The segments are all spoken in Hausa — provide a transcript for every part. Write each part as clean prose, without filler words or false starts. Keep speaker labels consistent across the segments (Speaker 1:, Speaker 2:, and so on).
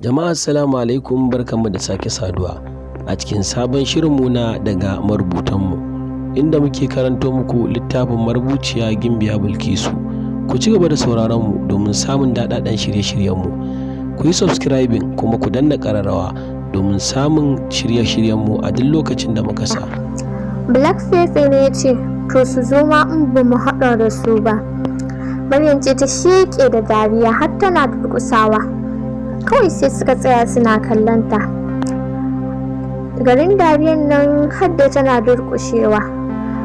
Speaker 1: Jama'a, assalamu alaikum, barkanmu da sake saduwa a cikin sabon shirinmu na daga marubutanmu, inda muke karanto muku littafin marubuciya Gimbiya Bilkisu. Ku ci gaba da sauraron mu domin samun daɗaɗɗen shirye-shiryenmu. Ku yi subscribing kuma ku danna ƙararrawa domin samun shirye-shiryenmu a duk lokacin da muka sa.
Speaker 2: Black Fefe ne ya ce, "To su zo ma in ba mu haɗa da su ba." Maryam ce ta sheƙe da dariya har tana durƙusawa. Kawai sai suka tsaya suna kallon ta. Garin dariyan nan har da tana durƙushewa.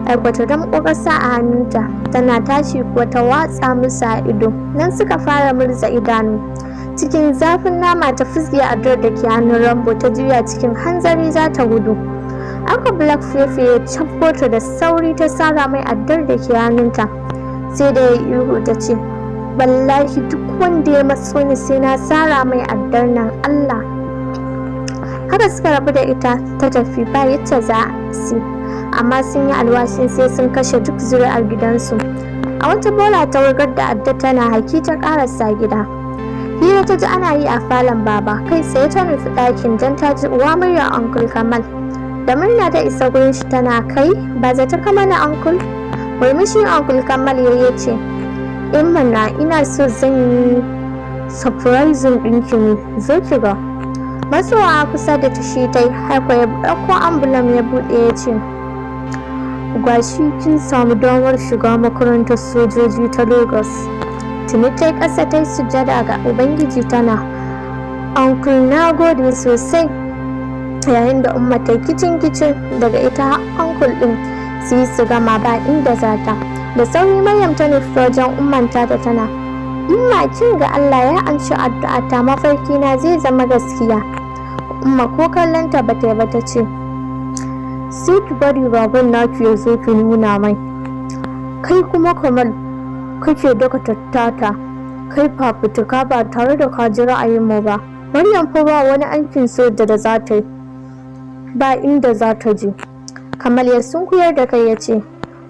Speaker 2: Aiko ta damƙo ƙasa a hannunta, tana tashi kuwa ta watsa musu a ido. Nan suka fara murza idanu. Cikin zafin nama ta fizge addar da ke hannun Rambo, ta juya cikin hanzari za ta gudu. Aka Black Fefe ya cafko ta da sauri, ta sara mai addar da ke hannunta. Sai da ya ihu, ta ce, "Wallahi duk wanda ya matso ni sai na sara mai addar nan, Allah." Haka suka rabu da ita ta tafi, ba yacce za su, amma sun yi alwashin sai sun kashe duk zuri'ar gidansu. A wata bola ta wurgar da addar, tana haki ta karasa gida. Hira ta ji ana yi a falon baba, kai tsaye ta nufi ɗakin don ta ji uwa muryar Uncle Kamal. Da murna ta isa gurin shi tana, "Kai, ba zata kama na, Uncle." Murmushin Uncle Kamal ya ce, "In mana ina so zan yi surprising ɗinki ne, zo ki ga." Matsowa kusa da shi ta yi, haka ya ɗauko envelope ya buɗe, ya ce, "Gashi, kin samu damar shiga makarantar sojoji ta Lagos." Tuni ta yi ƙasa ta yi sujada ga Ubangiji tana, "Uncle, na gode sosai," yayin da Umma ta kicin kicin daga ita uncle ɗin su yi su gama ba inda za ta. Da sauri Maryam ta nufi wajen ummanta da tana, "Umma, kin ga Allah ya amshi addu'a ta, mafarki na zai zama gaskiya." Umma ko kallon ta bata yi ba, ta ce,
Speaker 3: "Sai ki bari baban naki ya zo ki nuna mai. Kai kuma Kamal, kake daka tattata kai fafutuka ba tare da ka ji ra'ayinmu ba. Maryam fa ba wani aikin soja da za ta yi, ba inda za ta je."
Speaker 2: Kamal ya sunkuyar da kai ya ce,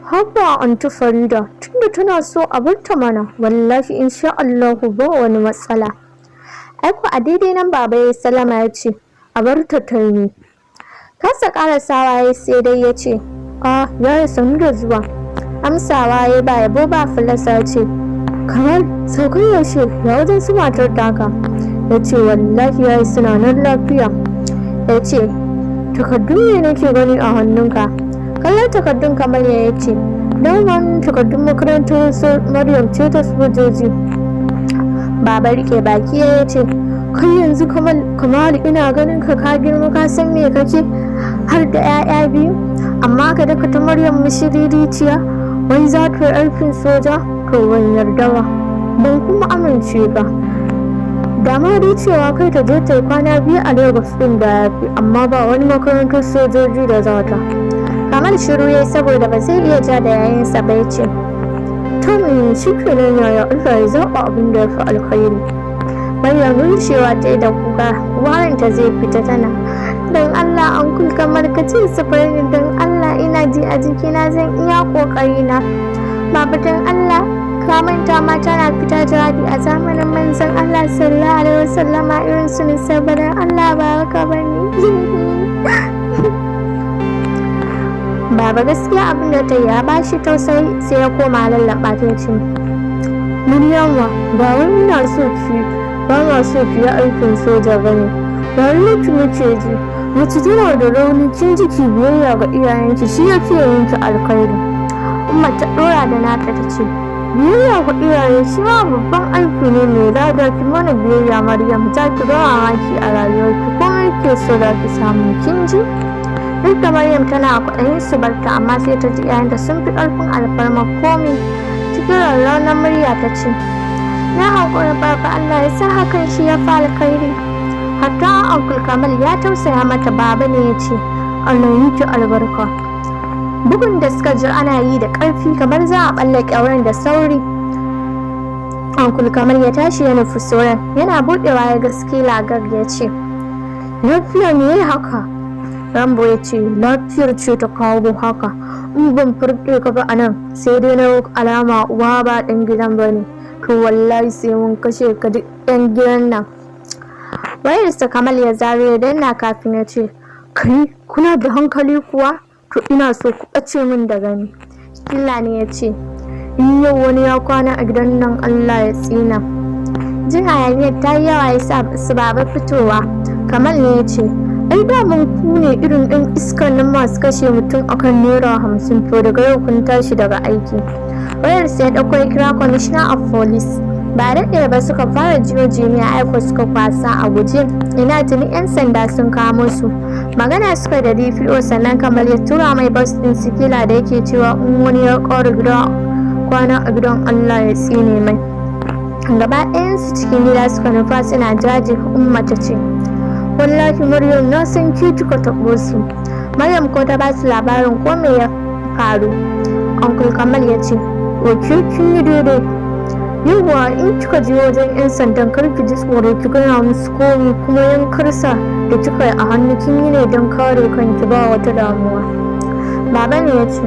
Speaker 3: "Haba Anti Farida, tunda tana so a barta mana, wallahi insha Allahu ba wani matsala."
Speaker 2: Aiko a daidai nan baba ya salama ya ce,
Speaker 3: "A barta ta yi."
Speaker 2: Kasa karasawa ya, sai dai ya ce,
Speaker 3: "A yaya, sannu da zuwa."
Speaker 2: Amsawa ya ba yabo ba fallasa ya ce,
Speaker 3: "Kamal, saukar yaushe? Ya wajen su matar taka?" Ya ce, "Wallahi yayi, suna nan lafiya."
Speaker 2: Ya ce,
Speaker 3: "Takardu ne nake gani a hannunka?"
Speaker 2: Kallon takardun Kamal ya ce,
Speaker 3: "Daman takardun makarantar Maryam ce ta sojoji."
Speaker 2: Baba rike baki ya ce,
Speaker 3: "Kai yanzu Kamal, ina ganin ka ka girma, ka san me kake, har da 'ya'ya biyu, amma ka daka ta Maryam mashiririnciya wai za ta yi aikin soja. To ban yarda ba, ban kuma amince ba. Da ma dai cewa kai ta je ta yi kwana 2 a Lagos din da ya fi, amma ba wani makarantar sojoji da za ta."
Speaker 2: Kamal shiru ya saboda ba zai iya ja da yayinsa ba, ya ce,
Speaker 3: "To shi kenan yaya, Allah ya zaɓa abin da ya fi alkhairi."
Speaker 2: Maryam rushewa ta yi da kuka, waranta zai fita, tana, "Don Allah Uncle Kamal, ka ce su ni, don Allah, ina ji a jikina zan iya kokari na. Baba, don Allah, ka manta ma tana fita jihadi a zamanin manzon Allah sallallahu alaihi wasallama irin su ne saboda Allah, ba haka bane." Baba gaskiya abin da ta yi ya bashi tausayi, sai ya koma lallaba ta, ce,
Speaker 3: "Maryama, ba wai muna so ki ba ma so ki yi aikin soja ba ne, rayuwarki muke ji. Mace tana da rauni, kin ji? Ki biyayya ga iyayenki shi ya fiye miki alkhairi."
Speaker 2: Umma ta dora da nata, ta ce,
Speaker 3: "Biyayya ga iyaye shi ma babban aiki ne mai lada. Ki mana biyayya Maryam, za ki ga mamaki a rayuwarki, komai ke so za ki samu, kin ji?"
Speaker 2: Duk da Maryam tana kwaɗayin su barta, amma sai ta ji iyayenta sun fi ƙarfin alfarma komai. Cikin rarraunar murya ta ce, "Na haƙura baba, Allah ya sa hakan shi ya fi alkhairi." Hatta Uncle Kamal ya tausaya mata. Baba ne ya ce,
Speaker 3: "Allah miki albarka."
Speaker 2: Bugun da suka ji ana yi da ƙarfi kamar za a ɓalle ƙyauren, da sauri Uncle Kamal ya tashi ya nufi soran. Yana buɗewa ya ga Skila ya ce,
Speaker 3: "Lafiya, me haka?" Rambo ya ce, "Lafiyar ce ta kawo haka? In ban furɗe ka ba anan, sai dai na alama uwa ba ɗan gidan ba ne, to wallahi sai mun kashe ka, duk ɗan gidan nan."
Speaker 2: Wayarsa Kamal ya zaro ya danna kafin ya ce,
Speaker 3: "Kai, kuna da hankali kuwa? To ina so ku ɓace min da gani."
Speaker 2: Killa ne ya ce,
Speaker 3: "In yau wani ya kwana a gidan nan, Allah ya tsina."
Speaker 2: Jin hayaniyar ta yi yawa ya sa su Baba fitowa. Kamal ne ya ce,
Speaker 3: "Ai daman ku ne irin ɗan iskan nan masu kashe mutum akan ₦50. To daga yau kun tashi daga aiki."
Speaker 2: Wayar sai ya ɗauko ya kira Commissioner of Police. Ba daɗe ba suka fara jiyo jiniya, aiko suka kwasa a guje. Ina, tuni 'yan sanda sun kamo su. Magana suka da DPO, sannan Kamal ya tura mai voice ɗin Sikila da yake cewa in wani ya ƙara gida kwana a gidan, Allah ya tsine mai. Gaba ɗayansu cikin gida suka nufa suna jaje. Umma ta ce,
Speaker 3: "Wallahi Maryam, na san ke kika taɓo su."
Speaker 2: Maryam ko ta ba su labarin ko me ya faru. Uncle Kamal ya ce,
Speaker 3: "Ok, kin yi daidai. Yawwa, in kika je wajen 'yan sandan, kar ki ji tsoro, ki gaya musu komai. Kuma yankarsa da kika yi a hannu, kin yi ne don kare kanki, ba wata damuwa."
Speaker 2: Baba ne ya ce,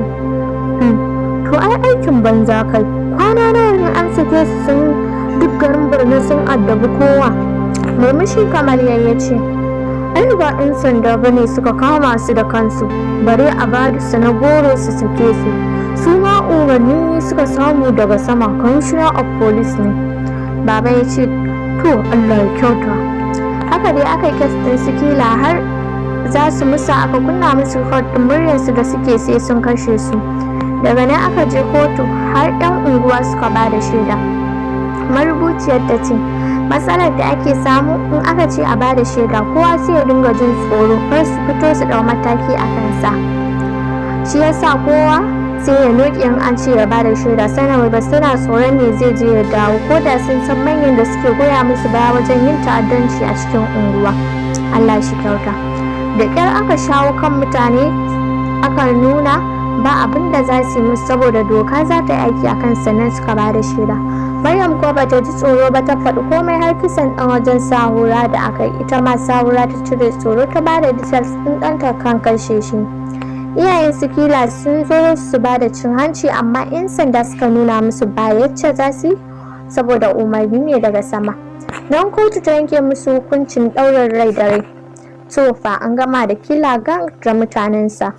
Speaker 3: "To ai aikin banza kai. Kwana nawa ne an sake su, sun duk garin Borno sun addabi kowa."
Speaker 2: Murmushi Kamal ya ce,
Speaker 3: "Ai ba 'yan sanda ba ne suka kama su da kansu, bare a ba su na goro su sake su. Su ma umarni suka samu daga sama, Commissioner of Police ne."
Speaker 2: Baba ya ce,
Speaker 3: "To Allah ya kyauta."
Speaker 2: Haka dai aka yi case ɗin su Kila, har za su musa aka kunna musu record ɗin muryarsu da suke sai sun kashe su. Daga nan aka je kotu, har 'yan unguwa suka ba da shaida. Marubuciyar ta ce, matsalar da ake samu, in aka ce a bada shaida, kowa sai ya dinga jin tsoro kar su fito su ɗau mataki a kansa. Shi yasa kowa sai ya noƙe in an ce ya bada shaida, sanarwa ba suna tsoron ne zai je ya dawo, ko da sun san manyan da suke goya musu baya wajen yin ta'addanci a cikin unguwa. Allah shi kyauta. Da ƙyar aka shawo kan mutane, aka nuna ba abin da za su yi musu saboda doka za ta yi aiki a kan, sannan suka ba da shaida. Maryam ko bata ji tsoro ba, ta faɗi komai har kisan ɗan wajen Sahura da aka yi. Ita ma Sahura ta cire tsoro ta ba da details ɗin ɗanta kan kashe shi. Iyayen su Kila sun zo su ba da cin hanci, amma 'yan sanda suka nuna musu ba yacce za su yi saboda umarni ne daga sama. Don kotu ta yanke musu hukuncin ɗaurin rai da rai. To fa, an gama da Kila Gang da mutanensa.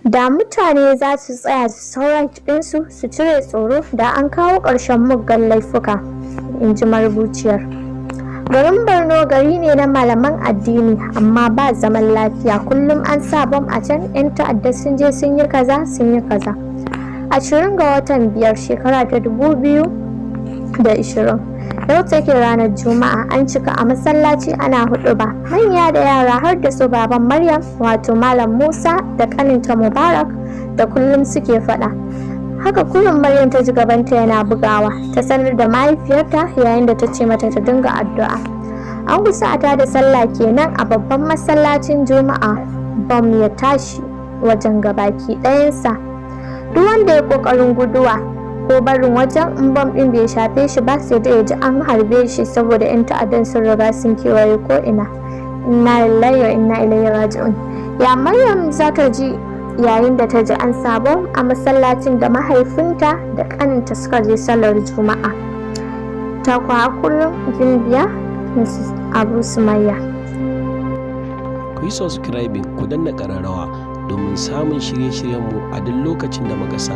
Speaker 2: Da mutane za su tsaya su sauran ɗinsu, su cire tsoro, da an kawo ƙarshen muggan laifuka, in ji marubuciyar. Garin Borno gari ne na malaman addini, amma ba zaman lafiya. Kullum an sa bom a can, 'yan ta'adda sun je sun yi kaza, sun yi kaza. 20 ga watan 5, shekara ta 2020, yau take ranar Juma'a. An cika a masallaci ana huɗuba, manya da yara, har da su baban Maryam, wato Malam Musa, da kaninta Mubarak da kullum suke faɗa. Haka kullum Maryam ta ji gabanta yana bugawa. Ta sanar da mahaifiyarta yayin da ta ce mata ta dinga addu'a. An kusa a tada sallah kenan a babban masallacin Juma'a, bam ya tashi wajen gabaki ɗayansa. Duk wanda ya kokarin guduwa ko barin wajen, in bam ɗin bai shafe shi ba, sai dai ya ji an harbe shi, saboda 'yan ta'addan sun riga sun kewaye ko ina. Inna lillahi wa inna ilaihi raji'un. Ya Maryam za ta ji yayin da ta ji an sabo a masallacin da mahaifinta da ƙaninta suka je sallar Juma'a? Ta kwa kullum, Gimbiya Mrs Abu Sumayya.
Speaker 1: Ku yi subscribing, ku danna ƙararrawa domin samun shirye-shiryenmu a duk lokacin da muka sa.